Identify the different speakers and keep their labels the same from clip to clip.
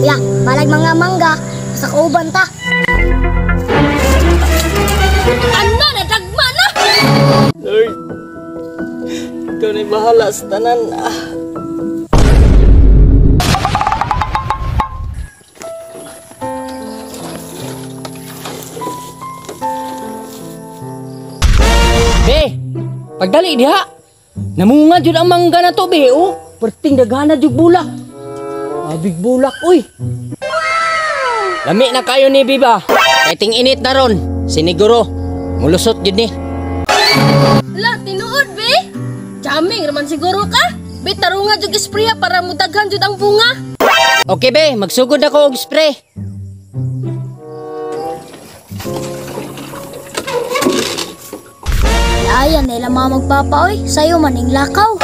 Speaker 1: Kuya, balag mga mangga sa kauban ta.
Speaker 2: Ano na dagma na?
Speaker 3: Lord, ikaw na'y bahala sa tanan. Ah. Be, pagdali diha. Namunga jud ang mangga na to, be. Oh, perting daghana jud bulak. Abig bulak, uy. Lami na kayo ni Biba. Kay ting init na ron. Siniguro, mulusot jud ni.
Speaker 2: La, tinuod, be. Jamming raman siguro ka. Be, tarunga jud spray para mudaghan jud ang bunga.
Speaker 3: Okay, be, magsugod ako og spray.
Speaker 1: Ayan, nila mga magpapa, oy. Sayo maning lakaw.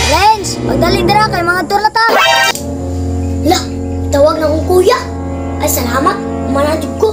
Speaker 1: Renz, pagdali dira kay mga turla ta. Lah, tawag na kong kuya. Ay, salamat. Umanadyo ko.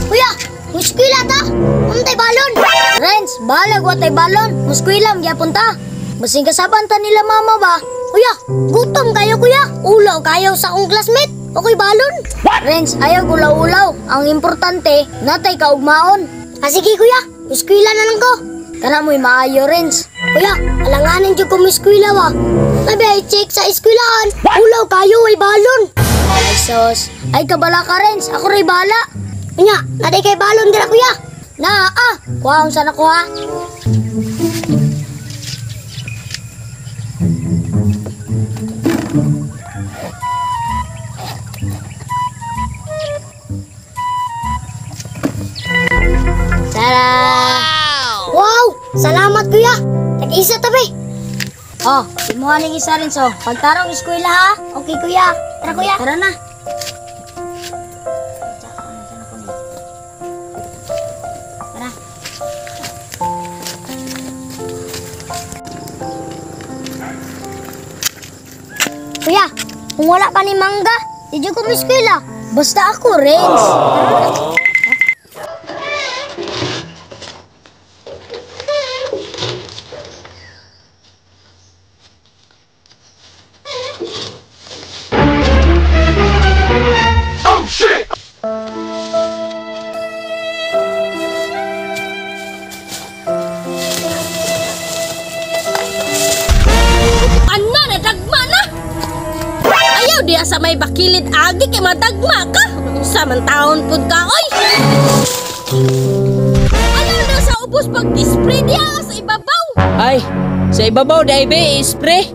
Speaker 1: Kuya, muskwila ta. Untay balon. Renz, balag watay balon. Muskwila, magyapon ta. Basing kasaban ta nila mama ba? Kuya, gutom kayo kuya. Ulaw kayo sa akong classmate. Okay balon. What? Renz, ayaw gulaw-ulaw. Ang importante, natay kaugmaon. Ah, sige kuya, muskwila na lang ko. Kana mo'y maayo, Renz. Kuya, alanganin dyan ko muskwila ba? Sabi ay check sa eskwilaan. Ulaw kayo ay balon. Ay sos, ay kabala ka Renz. Ako rin bala. Kunya, natay kay balon dira kuya. Na, ah, kuhaon sana ko ha. Tara! Wow! Wow! Salamat kuya! Tag-isa tabi! Oh, imuha ning isa rin so. Pagtarong eskwela ha. Okay kuya. Tara kuya. Tara na. Tara. Kuya, kung wala pa ni mangga, di ko eskwela. Basta ako, Renz. Tara na.
Speaker 2: Ano na dagma na? Ayaw diya sa may bakilid agi kay madagma ka. Unsa man taon pud ka oy. Ayaw na sa ubos pag-spray diya sa ibabaw.
Speaker 3: Ay, sa ibabaw dai be i-spray.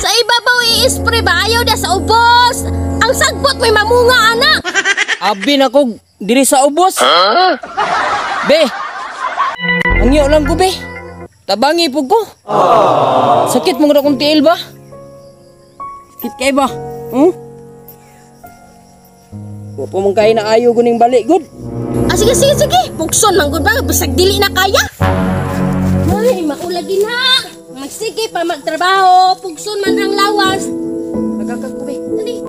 Speaker 2: Sa ibabaw i-spray ba? Ayaw diya sa ubos. Ang sagbot may mamunga ana.
Speaker 3: Abi na ko diri sa ubos. Huh? Be. Angyo lang ko be. Tabangi pud ko. Sakit mo akong tiil ba? Sakit kay ba? Hmm? Wa pa man kay na ayo guning balik gud.
Speaker 2: Ah, sige sige sige. Pugson man gud ba bisag dili na kaya. Ay, maulagin ha. Magsige pa magtrabaho, pugson man ang lawas.
Speaker 3: Agakag ko be.
Speaker 2: Dali.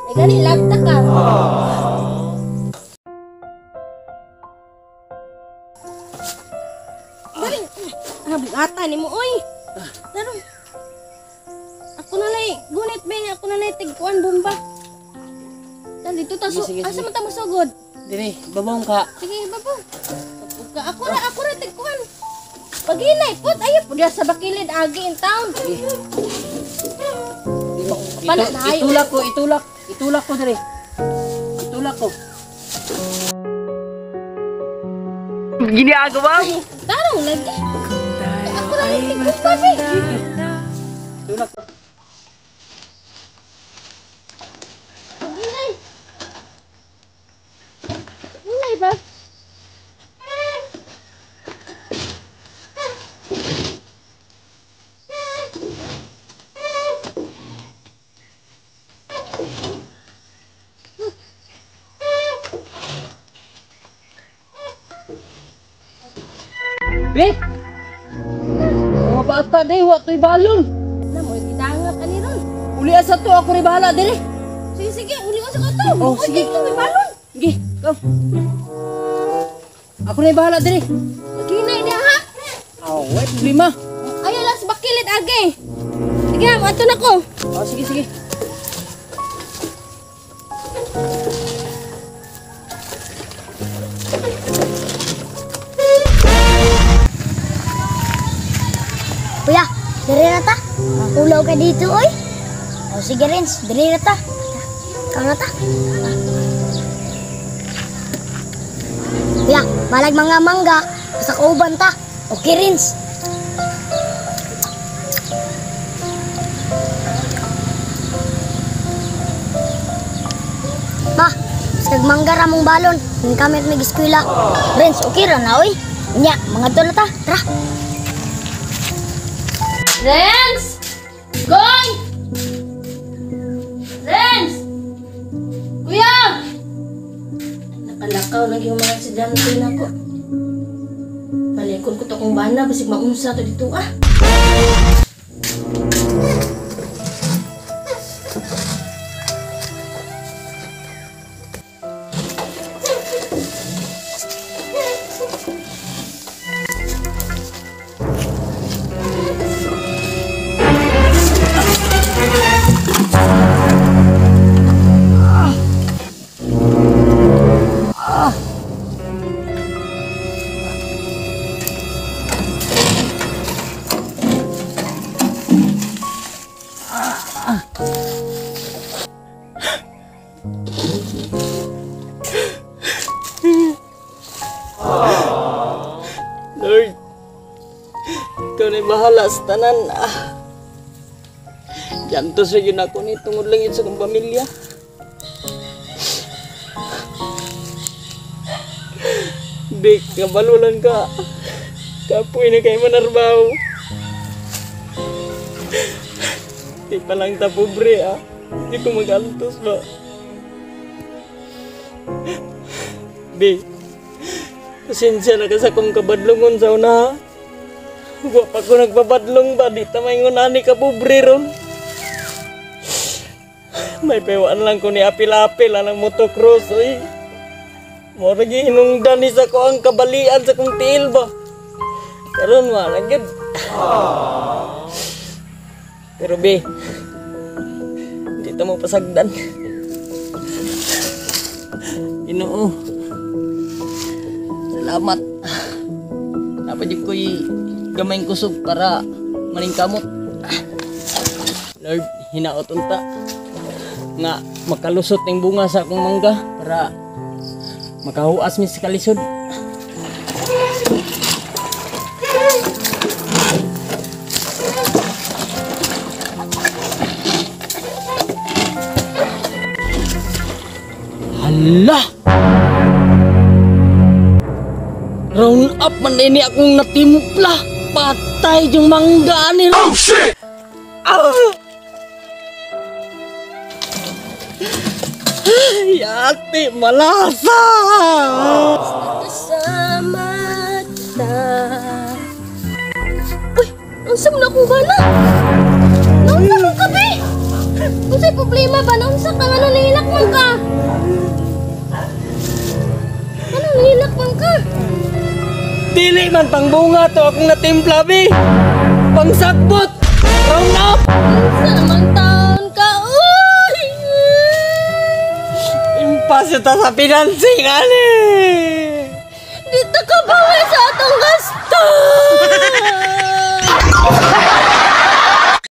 Speaker 2: Ay gani lagta ka. Dali. Ah, bugata nimo oy. Daro. Ako na lay, gunit be, ako na lay tigkuan bomba. Dali dito ta so, asa man ta mosugod?
Speaker 3: Dire, babong ka.
Speaker 2: Sige, babong. Ka ako ra tigkuan. Paghinay pud ayo pud sa bakilid agi in town.
Speaker 3: Itulak ko, itulak. Itulak ko dire. Itulak ko. Ginagawa mo.
Speaker 2: Tarong lagi. Ako ra tigkuan pa be.
Speaker 3: Itulak ko.
Speaker 2: Paghinay. Hinay ba?
Speaker 3: Be! Mga bata day, wa to'y balon.
Speaker 2: Na mo gidangap ani ron.
Speaker 3: Uli asa to ako ri bahala diri.
Speaker 2: Sige, sige, uli ko sa kato.
Speaker 3: Oh, sige.
Speaker 2: Dito, may balon.
Speaker 3: Sige, go. Ako na bahala diri.
Speaker 2: Kinay niya ha.
Speaker 3: Oh, wait, problema.
Speaker 2: Ayaw lang sa bakilit age. Sige, ato na ko.
Speaker 3: Oh, sige, sige.
Speaker 1: Kuya, diri na ta. Ulaw ka dito, oy. O sige, Renz, diri na ta. Ikaw na ta. Kuya, balag mga mangga, sa kauban ta. Okay, Renz. Ma, sa mangga ra mong balon, ning kami at mag-eskwela. Renz, okay ra na, oy. Nya, mga to na ta. Tara.
Speaker 2: Renz! Goy! Renz! Kuya! Nakalakaw lagi yung mga estudyante na ko. Balikon ko to kung bana, basig maunsa to dito ah.
Speaker 3: Lord, ikaw na'y bahala sa tanan. Diyan to sa yun ako ni tungod lang yun sa kong pamilya. Bik, kabalo lang ka. Kapoy na kayo manarbaho. Di pa lang ta pobre ah. Di ko mag-antos ba. Bi, pasensya na ka sa kong kabadlungon sa una ha. Wa pa ko nagbabadlong ba, di ta maingon ani ka pobre ron. May pewaan lang ko ni apil-apil anang motocross oy. Mao ra gihinungdan ni sa ko ang kabalian sa kong tiil ba. Karon wala gyud. Pero be, di ta mo pasagdan. Ginoo, salamat. Dapat jud ko'y gamayng kusog para maningkamot. Lord, hinaot unta nga makalusot ning bunga sa akong mangga para makahuas mi sa kalisod. Hala! Round up man ini akong natimpla. Patay yung mangga ni. Oh shit! Ah! Yati malasa.
Speaker 2: Kasama ta. Uy, unsa man akong bana? Naunsa man ka be? Unsay problema ba? Naunsa ka nga nahilak man ka? Ano nahilak man ka?
Speaker 3: Dili man pangbunga to akong natimpla be. Pangsakbot. Round up.
Speaker 2: Unsa naman taon ka? Uy!
Speaker 3: Impasyo ta sa financing ani.
Speaker 2: Dito ka ba?